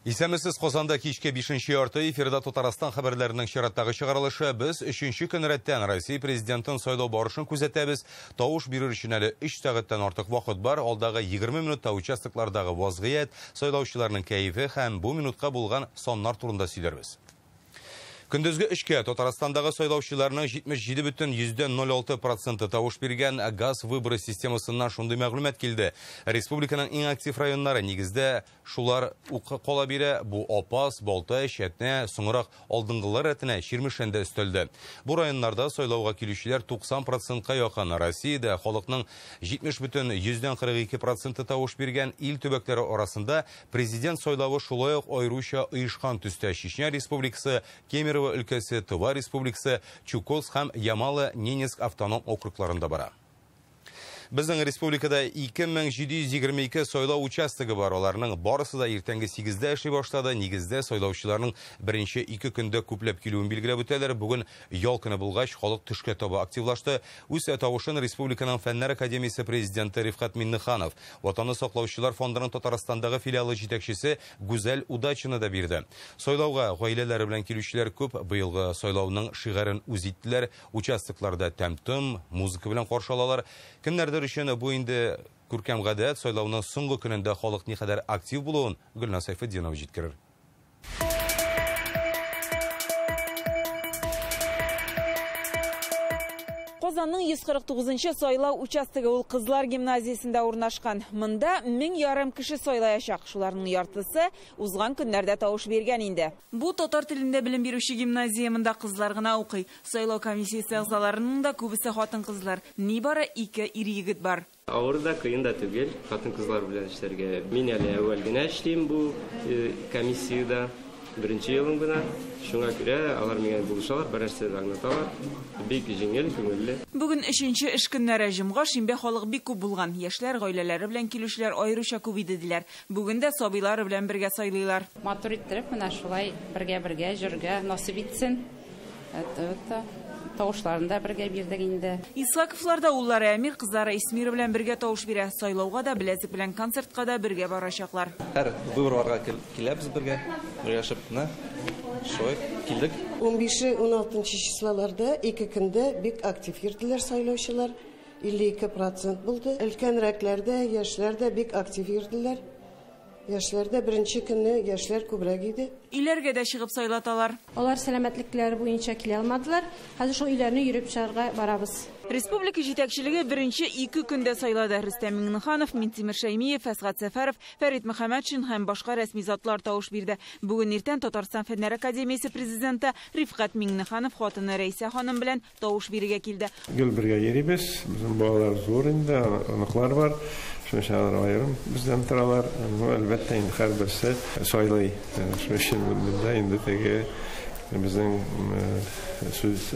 Исәнмесез, Казанда кичке 5:30 эфирда Татарстан хәбәрләренең чираттагы чыгарылышы. Без 3нче көн рәттән Россия президентын сайлау барышын күзәтәбез. Тавыш бирер өчен әле 3 сәгатьтән артык вакыт бар. Алдагы 20 минутта участоклардагы вазгыять, сайлаучыларның кәефе һәм бу минутка булган саннар турында сөйләрбез. Көндезге 3-кә Татарстандагы сайлаучыларның 77,06% тавыш биргән газ выборы системасыннан шундый мәгълүмат килде. Республиканың иң актив районнары нигездә шулар ук кала бирә. Бу Апас, Балтай, Чәтнә, соңрак алдынгылар рәтенә Чирмешән дә өстәлде. Бу районнарда сайлауга килүчеләр 90%-ка якын. Россиядә халыкның 70,42% тавыш биргән ил төбәкләре арасында президент сайлавы шулай ук аеруча оешкан төстә. Чечня Республикасы, Кемерово өлкәсе, Тыва Республикасы, Чукотск һәм Ямало-Ненецк автоном округларында бара. Безнең республикада 2722 сайлау участогы бар. Аларның барысы да иртәнге 8-дә эшли башлады. Нигездә сайлаучыларның беренче 2 көндә күпләп килүен билгеләп үтәләр. Бүген ял көне булгач, халык төшкә таба активлашты. Үз тавышын Республиканың Фәннәр академиясе президенты Рифкать Миңнеханов, Ватанны саклаучылар фондының Татарстандагы филиалы җитәкчесе Гүзәл Удачина да бирде. Сайлауга гаиләләре белән килүчеләр күп. Быелгы сайлауның шигарен үз иттеләр. Участокларда тәм-том, музыка белән каршы алалар. Кемнәрдер өчен бу инде күркәм гадәт. Сайлауның соңгы көнендә халык никадәр актив булуын Гөлназ Сәйфетдинова җиткерер. Казанның 149-нчы сайлау участогы ул Кызлар гимназиясендә урнашкан. Монда 1500 кеше сайлаячак. Шуларның яртысы узган көннәрдә тавыш биргән инде. Бу татар телендә белем бирүче гимназия, монда кызлар гына укый. Сайлау комиссиясе әгъзаларының да күбесе хатын-кызлар. Нибары 2 ир-егет бар. Авыр да, кыен да түгел хатын-кызлар белән эшләргә. Мин әле әүвәл генә эшлим бу комиссиядә. Беренче елым гына. Шуңа күрә алар миңа булышалар, бер нәрсә дә аңлаталар. Бик җиңел, күңелле. Бүген 3нче эш көннәре, җомга, шимбә халык бик күп булган. Яшьләр, гаиләләре белән килүчеләр аеруча күп иде диләр. Бүген дә сабыйлары белән бергә сайлыйлар. Матур иттереп, менә шулай бергә-бергә җырга насыйп итсен. Это тавышларын да бергә бирдек инде. Исаковлар да уллары Әмир, кызлары Исмира белән бергә тавыш бирә. Сайлауга да, беләзек белән концертка да бергә барачаклар. Һәр выборларга киләбез бергә, бергәләшеп кенә шулай килдек. 15-16 числоларда 2 көндә бик актив йөрделәр сайлаучылар. 52% булды. Өлкәнрәкләр дә, яшьләр дә бик актив йөрделәр. Яшьләрдә беренче көнне яшьләр күбрәк иде. Өйләргә дә чыгып сайлаталар. Алар сәламәтлекләре буенча килә алмадылар. Хәзер шул өйләрне йөреп чыгарга барабыз. Республика җитәкчелеге беренче 2 көндә сайлады. Рөстәм Миңнеханов, Минтимер Шәймиев, Әсгать Сәфәров, Фәрит Мөхәммәтшин һәм башка рәсми затлар тавыш бирде. Бүген иртән Татарстан Фәннәр академиясе президенты Рифкать Миңнеханов хатыны Рәйсә ханым белән тавыш бирергә килде. Гел бергә йөрибез. Безнең балалар зур инде, оныклар бар. Шуның өчен алар аерым бездән торалар. Әлбәттә, инде һәрберсе сайлый. Шуның өчен монда инде теге безнең сүз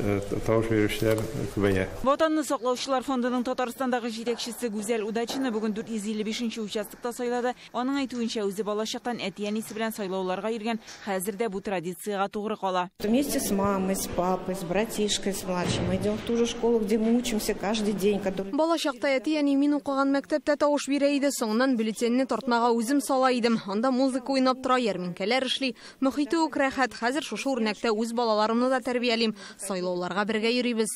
тавыш бирүчеләр күбәя. Ватанны саклаучылар фондының Татарстандагы җитәкчесе Гүзәл Удачина бүген 455 участокта сайлады. Аның әйтүенчә, үзе балачактан әти-әнисе белән сайлауларга йөргән, хәзер дә бу традициягә тугры кала. Вместе с мамой, с папой, с братишкой, с младшим мы идем в ту же школу, где мы учимся каждый день, который Балачакта әти-әни мин укыган мәктәптә тавыш бирә иде. Соңыннан бюллетеньне тартмага үзем сала идем. Анда музыка уйнап тора, ярминкәләр эшли. Мөхите үк рәхәт. Хәзер шушы үрнәктә үз балаларымны да тәрбиялим. Сайлауларга бергә йөрибез.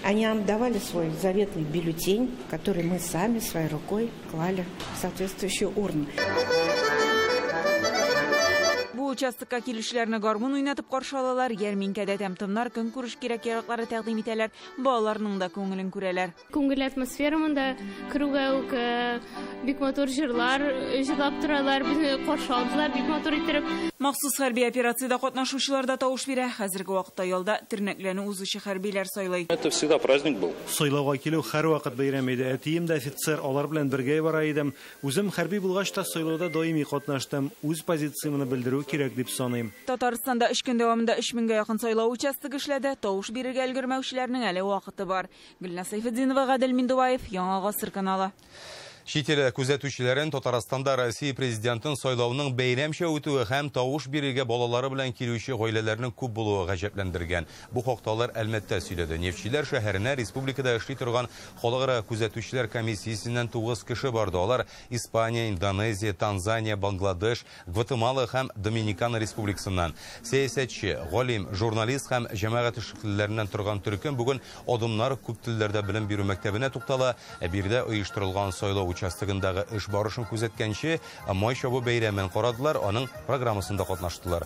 Они нам давали свой заветный бюллетень, который мы сами своей рукой клали в соответствующую урну. Бу участокка килүчеләрне гармун уйнатып каршы алалар, ярминкәдә тәм-томнар, көнкүреш кирәк-яраклары тәкъдим итәләр, балаларның да күңелен күрәләр. Күңелле атмосфера монда, керүгә үк бик матур җырлар җырлап торалар, безне каршы алдылар бик матур иттереп. Махсус хәрби операциядә катнашучылар да тавыш бирә. Хәзерге вакытта ялда тернәкләнү узучы хәрбиләр сайлый. Это всегда праздник был. Сайлауга килү һәрвакыт бәйрәм иде. Әтием дә офицер, алар белән бергә бара идем. Үзем хәрби булгач та сайлауда даими катнаштым. Үз позициямне белдерү кирәк дип саныйм. Татарстанда 3 көн дәвамында 3000гә якын сайлау участогы эшләде. Тавыш бирергә өлгермәүчеләрнең әле вакыты бар. Гөлназ Сәйфетдинова, Гадел Миндубаев, Яңа Гасыр каналы. Чит ил күзәтүчеләрен Татарстанда Россия президентын сайлауның бәйрәмчә үтүе һәм тавыш бирергә балалары белән килүче гаиләләрнең күп булуы гаҗәпләндергән. Бу хакта алар Әлмәттә сөйләде. Нефтьчеләр шәһәренә республикада эшли торган халыкара күзәтүчеләр комиссиясеннән 9 кеше барды. Алар Испания, Индонезия, Танзания, Бангладеш, Гватемала һәм Доминикана республикасыннан. Сәясәтче, галим, журналист һәм җәмәгать эшлеклеләреннән торган төркем бүген Адымнар күп телләрдә белем бирү мәктәбенә туктала. Биредә оештырылган сайлау участогындагы эш барышын күзәткәнче Май чабу бәйрәмен карадылар, аның программасында катнаштылар.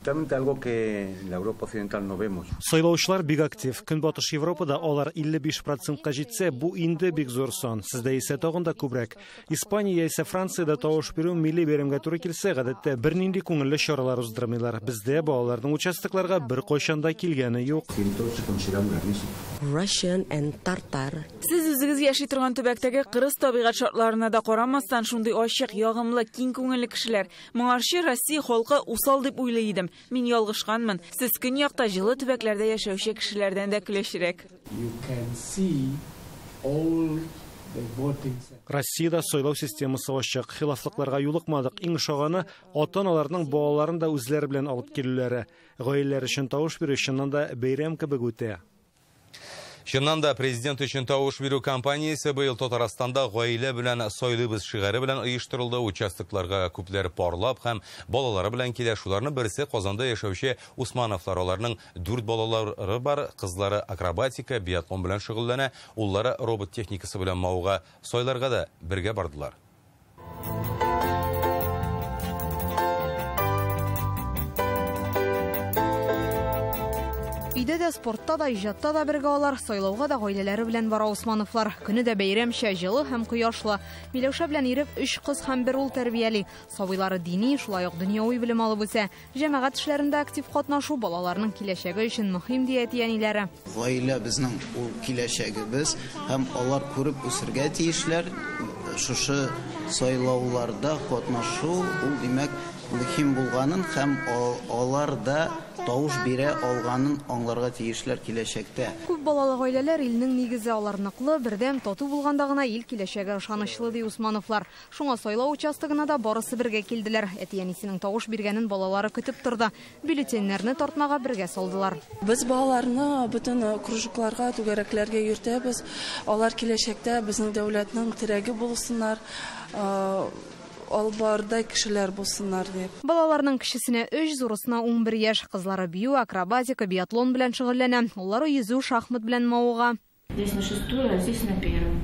Сайлаучылар бик актив. Көнбатыш Европада алар 55%-ка җитсә, бу инде бик зур сан. Сездә исә тагын да күбрәк. Испания яисә Франциядә тавыш бирү милли бәйрәмгә туры килсә, гадәттә бернинди күңелле чаралар уздырмыйлар. Бездә балаларның участокларга беркайчан да килгәне юк. Russian and Tartar. Сез үзегез яши торган төбәктәге кырыс табигать шартларына да карамастан, шундый ачык, ягымлы, киң күңелле кешеләр. Моңарчы Россия халкы усал дип уйлый идем. Мин ялгышканмын. Сез көньякта җылы төбәкләрдә яшәүче кешеләрдән дә көләчрәк. Россиядә сайлау системасы ачык. Хилафлыкларга юлыкмадык. Иң ошаганы ата-аналарның балаларын да үзләре белән алып килүләре. Гаиләләр өчен тавыш бирү чыннан да бәйрәм кебек үтә. Чыннан да президент өчен тавыш бирү кампаниясе быел Татарстанда гаилә белән сайлыйбыз шигаре белән оештырылды. Участокларга күпләр парлап һәм балалары белән килә. Шуларның берсе Казанда яшәүче Усмановлар. Аларның 4 балалары бар. Кызлары акробатика, биатлон белән шөгыльләнә, уллары робот техникасы белән мавыга. Сайларга да бергә бардылар. Өйдә дә, спортта да, иҗатта да бергә алар, сайлауга да гаиләләре белән бара Усмановлар. Көне дә бәйрәмчә, җылы һәм кояшлы. Миләүшә белән Ирек 3 кыз һәм 1 ул тәрбияли. Сабыйлары дини, шулай ук дөньяви белем алып үсә. Җәмәгать эшләрендә актив катнашу балаларның киләчәге өчен мөһим, ди әти-әниләре. Гаилә безнең ул киләчәгебез һәм алар күреп үсергә тиешләр. Шушы сайлауларда катнашу ул димәк мөһим булганын һәм алар да тавыш бирә алганын аңларга тиешләр киләчәктә. Күп балалы гаиләләр илнең нигезе, алар ныклы, бердәм, тату булганда гына ил киләчәге ышанычлы, ди Усмановлар. Шуңа сайлау участогына да барысы бергә килделәр. Әти-әнисенең тавыш биргәнен балалары көтеп торды. Бюллетеньнәрне тартмага бергә салдылар. Без балаларны бөтен кружокларга, түгәрәкләргә йөртәбез. Алар киләчәктә безнең дәүләтнең терәге булсыннар. Албардай кешеләр булсыннар дип. Балаларның кечесенә 3, зурысына 11 яшь. Кызлары бию, акробатика, биатлон белән шөгыльләнә. Уллары йөзү, шахмат белән мавыга. Здесь на шестую, а здесь на первую.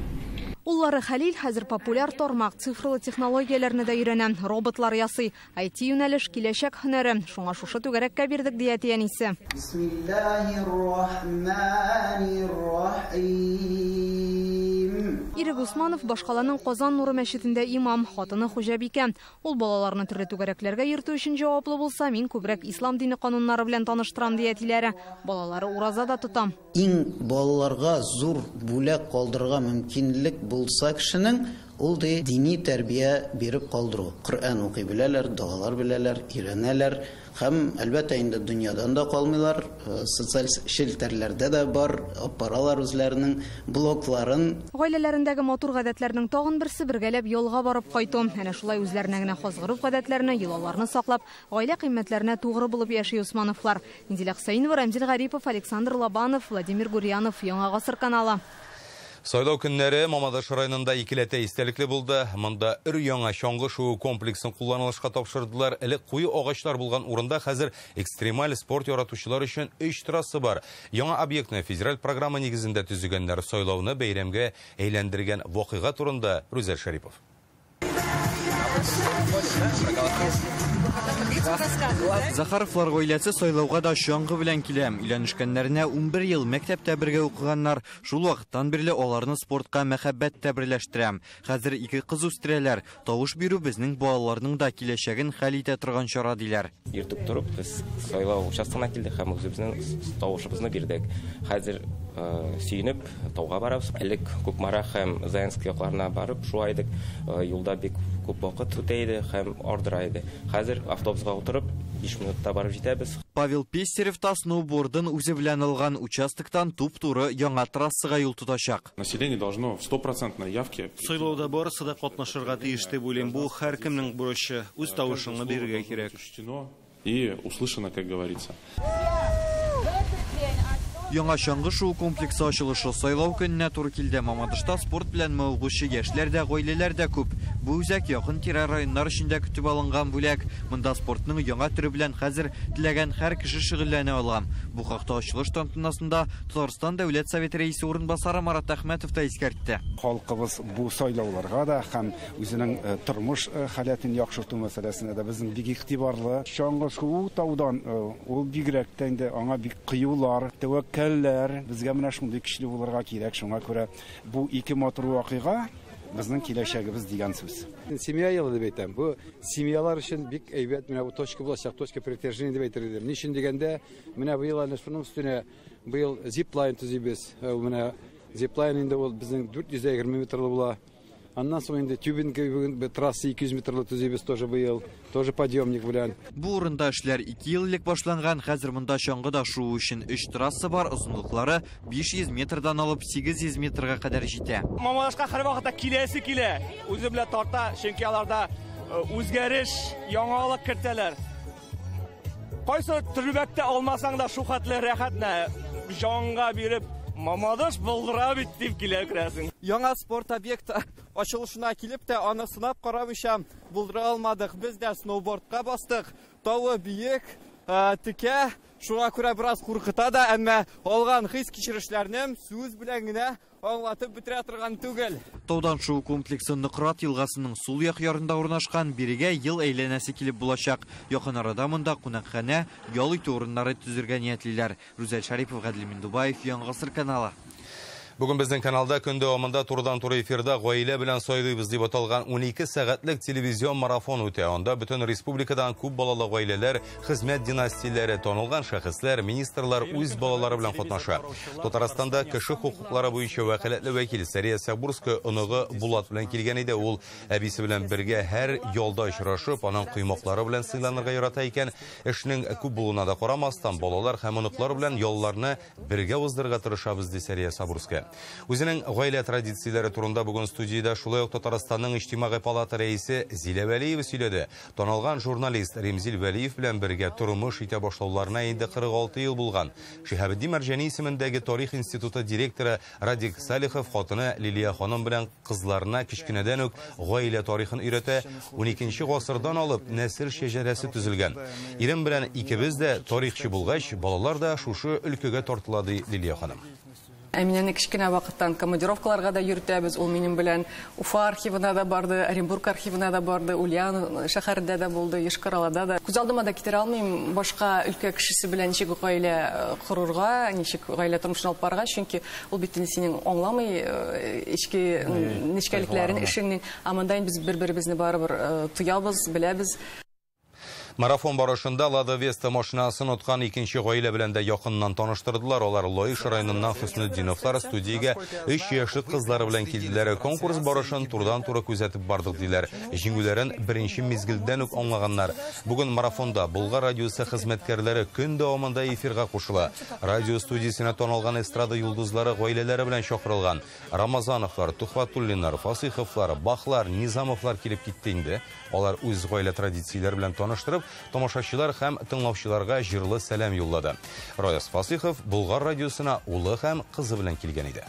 Уллары Хәлил хәзер популяр тармак, цифрлы технологияләрне дә өйрәнә, роботлар ясый. IT юнәлеш киләчәк һөнәре. Шуңа шушы түгәрәккә бирдек, ди әти-әнисе. Бисмиллаһир-рахманир-рахим. Ирек Усманов башкаланың Казан нуры мәчетендә имам, хатыны хуҗабикә. Ул балаларны төрле түгәрәкләргә йөртү өчен җаваплы булса, мин күбрәк ислам дине кануннары белән таныштырам, ди әтиләре. Балалары ураза да тота. Иң балаларга зур бүләк калдырырга мөмкинлек булса кешенең, ул ди дини тәрбия биреп калдыру. Коръән укый беләләр, догалар беләләр, өйрәнәләр һәм әлбәттә инде дөньядан да калмыйлар. Социаль челтәрләрдә дә бар, апаралар үзләренең блогларын. Гаиләләрендәге матур гадәтләрнең тагын берсе бергәләп ялга барып кайту. Әнә шулай үзләренә генә хас гореф-гадәтләрне, йолаларны саклап, гаилә кыйммәтләренә тугры булып яши Усмановлар. Инзилә Хөсәенова, Рәмзил Гарипов, Александр Лобанов, Владимир Гурьянов, Яңа Гасыр каналы. Сайлау көннәре Мамадыш районында икеләтә истәлекле булды. Монда өр-яңа чаңгы шуу комплексын кулланылышка тапшырдылар. Элек куе агачлар булган урында хәзер экстремаль спорт яратучылар өчен 3 трасса бар. Яңа объектны федераль программа нигезендә төзегәннәр. Сайлауны бәйрәмгә әйләндергән вакыйга турында Рүзәл Шәрипов. Захаровлар гаиләсе сайлауга да чаңгы белән килә. Өйләнешкәннәренә 11 ел мәктәптә бергә укыганнар. Шул вакыттан бирле аларны спортка мәхәббәт тә берләштерә. Хәзер 2 кыз үстерәләр. Тавыш бирү безнең балаларның да киләчәген хәл итә торган чара, диләр. Иртүк торып без сайлау участогына килдек һәм үзебезнең тавышыбызны бирдек. Хәзер сөенеп тауга барабыз. Элек Кукмара һәм Заянск якларына барып шулай идек. Юлда бик күп вакыт үтә иде һәм ардыра иде. Хәзер автобусга утырып 5 минутта барып җитәбез. Павел Пестерев та сноубордын үзе белән алган участоктан туп-туры яңа трассага юл тотачак. Население должно в стопроцентной явке. Сайлауда барысы да катнашырга тиеш дип уйлыйм. Бу һәркемнең бурычы. Үз тавышыңны бирергә кирәк. И услышано, как говорится. Яңа чаңгы шуу комплексы ачылышы сайлау көненә туры килде. Мамадышта спорт белән мавыгучы яшьләр дә, гаиләләр дә күп. Бу үзәк якын тирә районнар өчен дә көтеп алынган бүләк. Монда спортның яңа төре белән хәзер теләгән һәр кеше шөгыльләнә ала. Бу хакта ачылыш тантанасында Татарстан Дәүләт Советы рәисе урынбасары Марат Әхмәтов та искәртте. Халкыбыз бу сайлауларга да һәм үзенең тормыш халәтен яхшырту мәсьәләсенә дә безнең бик игътибарлы. Чаңгы шуу таудан ул бигрәк тә инде аңа бик кыюлар, тәвәккәлләр, безгә менә шундый көчле булырга кирәк. Шуңа күрә бу ике матур вакыйга безнең киләчәгебез дигән сүз. Семья елы дип әйтәм. Бу семьялар өчен бик әйбәт менә бу точка булачак, точка притяжения дип әйтер идем. Ни өчен дигәндә, менә быел әнә шуның өстенә быел зиплайн төзибез. Менә зиплайн инде ул безнең 420 метрлы була. Аннан соң инде тюбинг бүген трасса 200 метрлы төзибез тоже быел, тоже подъемник белән. Бу урында эшләр 2 ел элек башланган. Хәзер монда чаңгыда шуу өчен 3 трасса бар, озынлыклары 500 метрдан алып 800 метрга кадәр җитә. Мамадышка һәр вакытта киләсе килә. Үзе белән тарта, чөнки аларда үзгәреш, яңалык кертәләр. Кайсы төбәктә алмасаң да шу хәтле рәхәтне җанга биреп Мамадыш булдыра бит дип килә керәсең. Яңа спорт объекты ачылышына килеп тә аны сынап карамыйча булдыра алмадык. Без дә сноубордка бастык. Тавы биек, текә, шуңа күрә бераз куркыта да, әмма алган хис-кичерешләрне сүз белән генә аңлатып бетерә торган түгел. Таудан шуу комплексы Нократ елгасының сул як ярында урнашкан. Бирегә ел әйләнәсе килеп булачак. Якын арада монда кунакханә, ял итү урыннары төзергә ниятлиләр. Рүзәл Шарипов, Гадел Миндубаев, Яңа Гасыр каналы. Бүген безнең каналда көн дәвамында турыдан-туры эфирда гаилә белән сайлыйбыз дип аталган 12 сәгатьлек телевизион марафон үтә. Анда бөтен республикадан күп балалы гаиләләр, хезмәт династияләре, танылган шәхесләр, министрлар үз балалары белән катнаша. Татарстанда кеше хокуклары буенча вәкаләтле вәкил Сәрия Сабурская оныгы Булат белән килгән иде. Ул әбисе белән бергә һәр ялда очрашып, аның коймаклары белән сыйланырга ярата икән. Эшнең күп булуына да карамастан, балалар һәм оныклар белән ялларны бергә уздырырга тырышабыз, ди Сәрия Сабурская. Үзенең гаилә традицияләре турында бүген студиядә шулай ук Татарстанның Иҗтимагый палата рәисе Зилә Вәлиева сөйләде. Танылган журналист Ремзил Вәлиев белән бергә тормыш итә башлауларына инде 46 ел булган. Шиһабетдин Мәрҗани исемендәге Тарих институты директоры Радик Салихов хатыны Лилия ханым белән кызларына кечкенәдән үк гаилә тарихын өйрәтә. 12 гасырдан алып нәсел шәҗәрәсе төзелгән. Ирем белән икебез дә тарихчы булгач, балалар да шушы өлкәгә тартыла, ди Лилия ханым. Әминәне кечкенә вакыттан командировкаларга да йөртәбез. Ул минем белән Уфа архивына да барды, Оренбург архивына да барды, Ульян шәһәрендә дә булды, Йошкар-Олада да. Күз алдыма да китерә алмыйм башка өлкә кешесе белән ничек гаилә корырга, ничек гаилә тормышын алып барырга, чөнки ул бит инде синең аңламый эчке нечкәлекләрен, эшеңнең. Ә монда инде без бер-беребезне барыбер тоябыз, беләбез. Марафон барышында Лада Веста машинасын откан икенче гаилә белән дә якыннан таныштырдылар. Алар Лаеш районыннан Хөснетдиновлар студиягә 3 яшьлек кызлары белән килделәр. Конкурс барышын турыдан-туры күзәтеп бардык, диләр. Җиңүләрен беренче мизгелдән үк аңлаганнар. Бүген марафонда Болгар радиосы хезмәткәрләре көн дәвамында эфирга кушыла. Радио студиясенә танылган эстрада йолдызлары гаиләләре белән чакырылган. Рамазановлар, Тухватуллиннар, Фасыйховлар, Бахлар, Низамовлар килеп китте инде. Алар үз гаилә традицияләре белән таныштырып, тамашачылар һәм тыңлаучыларга җырлы сәлам юллады. Раяз Фасыйхов Болгар радиосына улы һәм кызы белән килгән иде.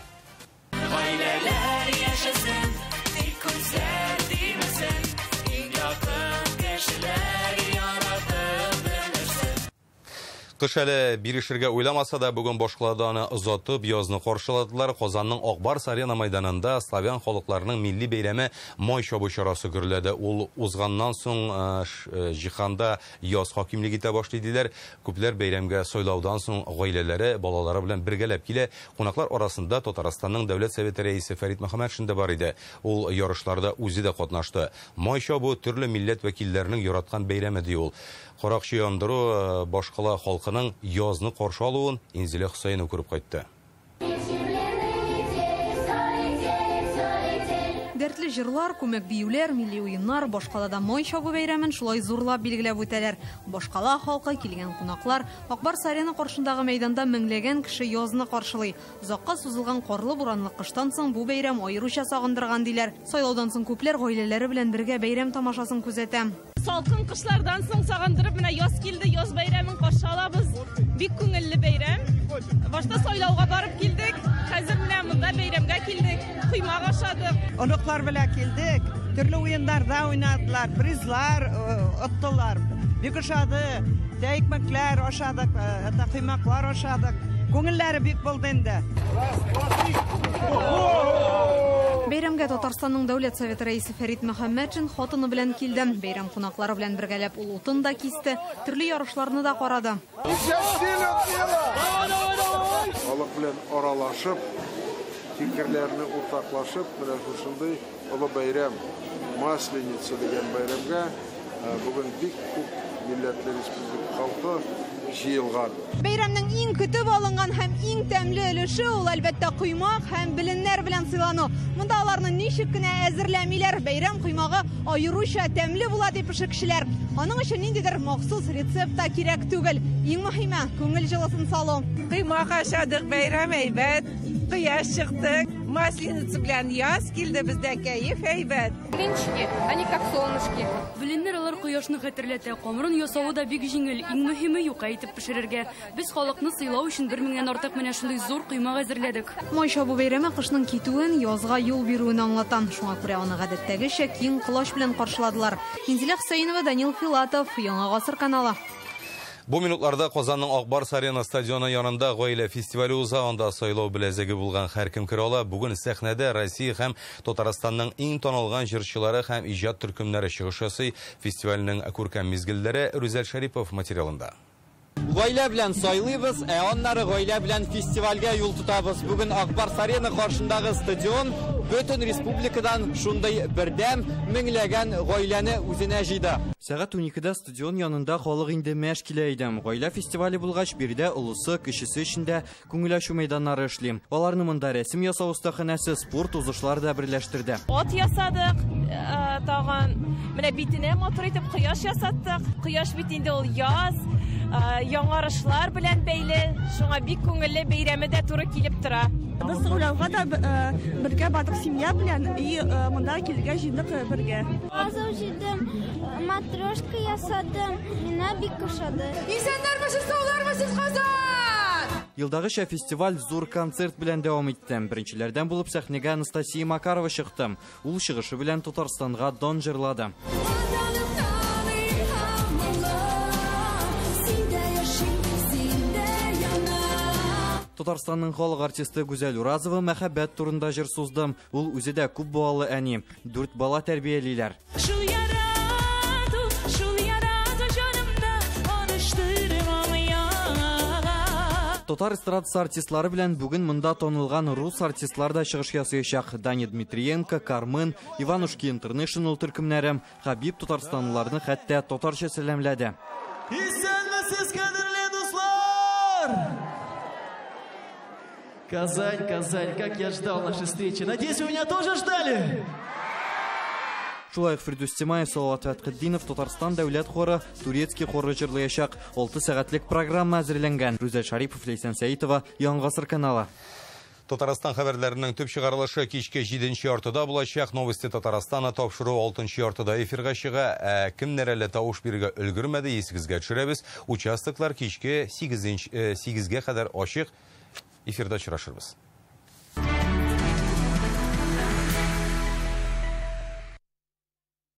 Гаиләләр яшәсен, тик күзләр тимәсен, иң якын кешеләр яратып белерсен. Кыш әле бирешергә уйламаса да, бүген башкалада аны озатып, язны каршыладылар. Казанның Ак Барс арена майданында славян халыкларының милли бәйрәме Май чабу чарасы гөрләде. Ул узганнан соң җиһанда яз хакимлек итә башлый диләр. Күпләр бәйрәмгә сайлаудан соң гаиләләре, балалары белән бергәләп килә. Кунаклар арасында Татарстанның Дәүләт Советы рәисе Фәрит Мөхәммәтшин дә бар иде. Ул ярышларда үзе дә катнашты. Май чабу төрле милләт вәкилләренең яраткан бәйрәме ди ул. Каракчы яндыру башкала халкының язны каршы алуын Инзилә Хөсәенова күреп кайтты. Дәртле җырлар, күмәк биюләр, милли уеннар, башкалада Май чабу бәйрәмен шулай зурлап билгеләп үтәләр. Башкала халкы, килгән кунаклар, Ак Барс Арена каршындагы мәйданда меңләгән кеше язны каршылый. Озакка сузылган карлы буранлы кыштан соң бу бәйрәм аеруча сагындырган диләр. Сайлаудан соң күпләр гаиләләре белән бергә бәйрәм тамашасын күзәтә. Салкын кышлардан соң сагындырып менә яз килде, яз бәйрәмен каршы алабыз. Бик күңелле бәйрәм. Башта сайлауга барып килдек, хәзер менә монда бәйрәмгә килдек, коймак ашадык. Оныклар белән килдек, төрле уеннарда уйнадылар, призлар оттылар. Бик ошады, икмәкләр ашадык, коймаклар ашадык. Күңелләре бик булды инде. Бәйрәмгә Татарстанның Дәүләт Советы рәисе Фәрит Мөхәммәтшин хатыны белән килде. Бәйрәм кунаклары белән бергәләп ул утын да кисте, төрле ярышларны да карады. Халык белән аралашып, фикерләрне уртаклашып, менә шушындый олы бәйрәм, Масленица дигән бәйрәмгә бүген бик күп милләтле республика халкы җыелган. Бәйрәмнең иң көтеп алынган һәм иң тәмле өлеше ул, әлбәттә, коймак һәм беленнәр белән сыйлану. Монда аларны ничек кенә әзерләмиләр, бәйрәм коймагы аеруча тәмле була дип кешеләр. Аның өчен ниндидер махсус рецепт та кирәк түгел. Иң мөһиме күңел җылысын салу. Коймак ашадык, бәйрәм әйбәт, кояш чыкты. Масленица белән яз килде, бездә кәеф әйбәт. Блинчики, они как солнышки. Беленнәр алар кояшны хәтерләтә. Камырын ясавы да бик җиңел, иң мөһиме юка итеп пешерергә. Без халыкны сыйлау өчен 1000-нән артык менә шундый зур коймак әзерләдек. Май чабу бәйрәме кышның китүен, язга юл бирүен аңлата. Шуңа күрә аны гадәттәгечә киң колач белән каршыладылар. Инзилә Хөсәенова, Данил Филатов, Яңа Гасыр каналы. Бу минутларда Казанның Ак Барс Арена стадионы янында гаилә фестивале уза. Анда сайлау беләзеге булган һәркем керә ала. Бүген сәхнәдә Россия һәм Татарстанның иң танылган җырчылары һәм иҗат төркемнәре чыгыш ясый. Фестивальнең күркәм мизгелләре Рүзәл Шәрипов материалында. Гаилә белән сайлыйбыз, ә аннары гаилә белән фестивальгә юл тотабыз. Бүген Ак Барс Арена каршындагы стадион бөтен республикадан шундый бердәм меңләгән гаиләне үзенә җыйды. Сәгать 12-дә стадион янында халык инде мәш килә иде. Гаилә фестивале булгач, биредә олысы, кечесе өчен дә күңел ачу мәйданнары эшли. Аларны монда рәсем ясау остаханәсе, спорт узышлары да берләштерде. Ат ясадык, тагын менә битенә матур итеп кояш ясаттык. Кояш бит инде ул яз, яңарышлар белән бәйле, шуңа бик күңелле бәйрәме дә туры килеп тора. Без уйлауга да бергә бардык семья белән, и монда килергә җыйдык бергә. Азау җыйдым, матрешка ясадым, миңа бик ошады. Исәннәрмесез, саулармысыз, Казан! Елдагыча фестиваль зур концерт белән дәвам итте. Беренчеләрдән булып сәхнәгә Анастасия Макарова чыкты. Ул чыгышы белән Татарстанга дан җырлады. Татарстанның халык артисты Гүзәл Уразова мәхәббәт турында җыр сузды. Ул үзе дә күп балалы әни, 4 бала тәрбиялиләр. Татар эстрадасы артистлары белән бүген монда танылган рус артистлар да чыгыш ясаячак. Дани Дмитриенко, Кармен, Иванушки Интернешнл төркемнәре, Хабиб татарстанлыларны хәтта татарча сәламләде. Исәнмесез, кадерле дуслар! Казань, Казань, как я ждал нашей встречи. Надеюсь, вы меня тоже ждали? Шулай ук Фирдүс Тимаев, Салават Фәтхетдинов, Татарстан дәүләт хоры, Турецкий хоры җырлаячак. 6 сәгатьлек программа әзерләнгән. Рүзәл Шарипов, Ләйсән Сәитова, Яңа Гасыр каналы. Татарстан хәбәрләренең төп чыгарылышы кичке 7:30 булачак. Новости Татарстана тапшыру 6:30 эфирга чыга. Кемнәр әле тавыш бирергә өлгермәде, исегезгә төшерәбез. Участоклар кичке 8-гә кадәр ачык. Эфирда очрашырбыз.